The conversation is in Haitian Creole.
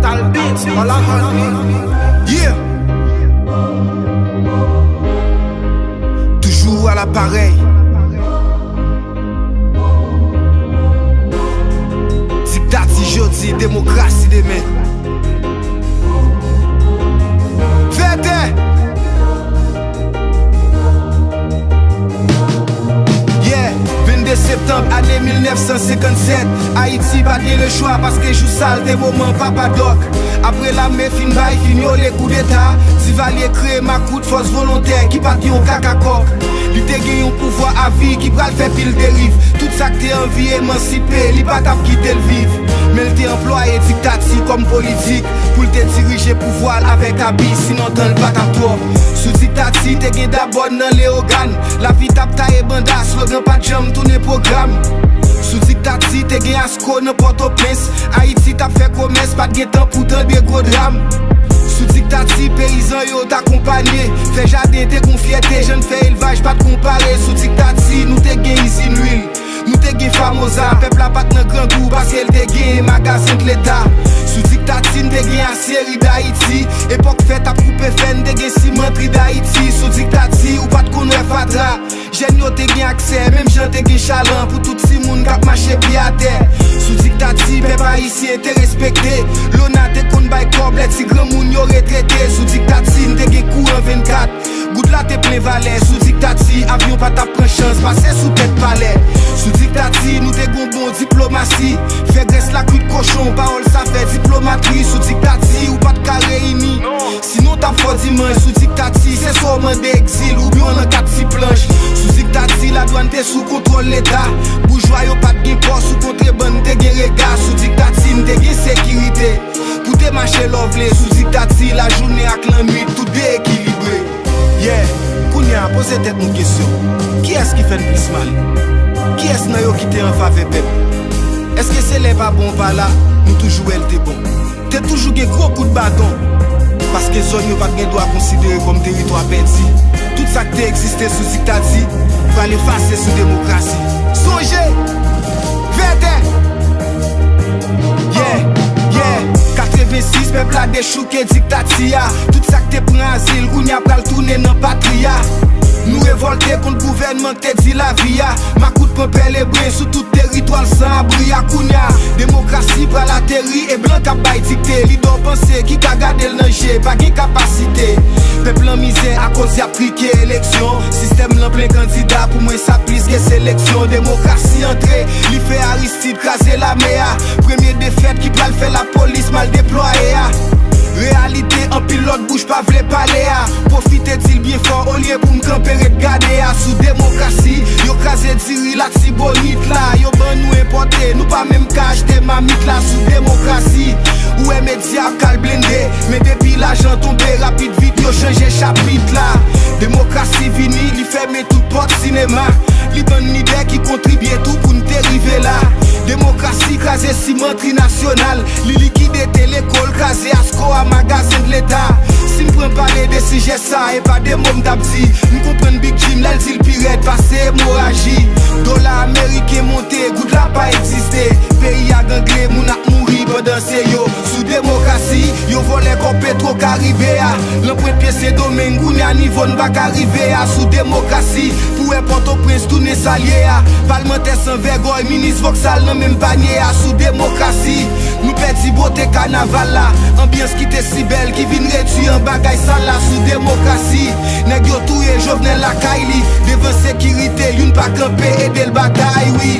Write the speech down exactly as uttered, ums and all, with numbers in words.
Albins, on la honte. Yeah. Toujours à l'appareil. Diktati jodi, demokrasi demen. Vètè! Yeah, vennde septanm ane mil nèf san senkannsèt, Ayiti pa t gen lechwa paske jou sa l te moman Papa Dòk. Apre lame fin bay, fin yole koudeta, Divalye kreye makout fòs volontè ki pa t yon kaka kòk. Li te gen yon pouvwa avi ki pral fè pil deriv. Tout sa k te anvi emansipe, li pa t ap kite l viv. Men l te anplwaye diktati kòm politik pou l te dirije pouvwa l avèk abi, sinon tan l pa t ap twòp. Sou diktati, te gen dabòn nan Leyogàn, lavi t ap taye banda, slogan pa t janm tounen pwogram. Sou diktati, te gen Asko nan Pòtoprens, Ayiti t ap fè komès, pa t gen tan pou tande gwo dram. Sou diktati, peyizan yo t akonpanye, fè jaden te gon fyète, jan n fè elvaj pa t konpare. Sou diktati, nou te gen izin lwil, nou te gen Famoza, pèp la pa t nan grangou paske l te gen magazen k leta. Sou diktati, n te gen Aciérie d'Haïti, epòk fè t ap koupe fè, n te gen Cimenterie d'Haïti. Sou diktati, ou pa t konn wè fatra. Jèn yo te gen aksè, menm jan te gen chalan pou tout timoun k ap mache pye atè. Sou diktati, pèp ayisyen te respekte. Lona te konn bay kòb lè ti granmoun yo retrete. Sou diktati, n te gen kouran vennkat. Goud la te plen valè. Sou diktati, avyon pa t ap pran chans pase sou tèt palè. Sou diktati, nou te gon bon diplomasi. Fè grès la kwit kochon, pawòl sa fè diplomatri. Sou diktati, ou pa t ka reyini. Sinon w t ap fò dimanch. Sou diktati, se swa w mande egzil oubyen w nan kat ti planch. Sou diktati, ladwàn te sou kontwòl leta. Boujwa yo pa t gen pòs ou kontrebann, te gen rega. Sou diktati, n te gen sekirite. Pou te mache lè w vle. Sou diktati, lajounen ak lannwit, tout deyekilibre. Yeah, kounye a, poze tèt nou kesyon. Kiyès ki fè n plis mal? Kiyès nan yo ki te an favè pèp? Èske se lè pa bon pa la, nou toujou wè l te bon? Te toujou gen gwo kout baton. Paske zòn yo pa t gen dwa konsidere kòm teritwa pèdi. Tout sa k te egziste sou diktati pral efase sou demokrasi. Sonje! Vètè! Yeah, yeah. Katrevensis, pèp la dechouke diktati a. Tout sa k te pran azil, kounye a pral tounen nan patri a. Nou revòlte kont gouvènman k te di lavi a. Makout pran pè lebren sou tout teritwa l san abri a. Kounye a, demokrasi pral ateri e blan k ap bay dikte. Lidè w panse ki ka gade l nan je, pa gen kapasite. Pèp lan mizè akoz y ap trike eleksyon. Sistèm lan plen kandida, pou mwen sa plis ke seleksyon. Demokrasi antre, li fè Aristide kraze lame a. Premye defèt ki pral fè lapolis mal deplwaye a. Reyalite anpil lòt bouch pa vle pale a. Pwofite di l byen fò olye pou m kanpe ret gade a. Sou demokrasi, yo kraze diri Latibonit la. Yo ban nou enpòte, nou pa menm ka achte mamit la. Sou demokrasi, ou wè medya ap kal blende. Men depi lajan tonbe, rapid vit yo chanje chapit la. Demokrasi vini, li fèmen tout pòt sinema. Li ban n lidè ki kontribye tou pou n te rive la. Demokrasi kraze siman trinasyonal. Li likide te lekòl, kraze asko a magazen d leta. Si m pran pale de sijè sa, e pa de mo m t ap di. M konprann Big Jim lè l di l pi rèd pase emoraji. Dola ameriken monte, goud la pa egziste. Peyi a gangle, moun ap mouri pandan se yo. Sou demokrasi, yo vòlè kòb Petwo Karibe a. Lan pwent pye Sendomeng, kounye a nivo n pa ka rive a. Sou demokrasi, pou wè Pòtoprens tounen sa l ye a. Palmantè san vègòy, minis vòksal nan menm panye a. Sou demokrasi, nou pèdi bote kanaval la. Anbyans ki te si bèl, ki vin redui an bagay sal la. Sou demokrasi, nèg yo touye Jovenel lakay li. Devan sekirite, youn pa kanpe ede l batay, wi.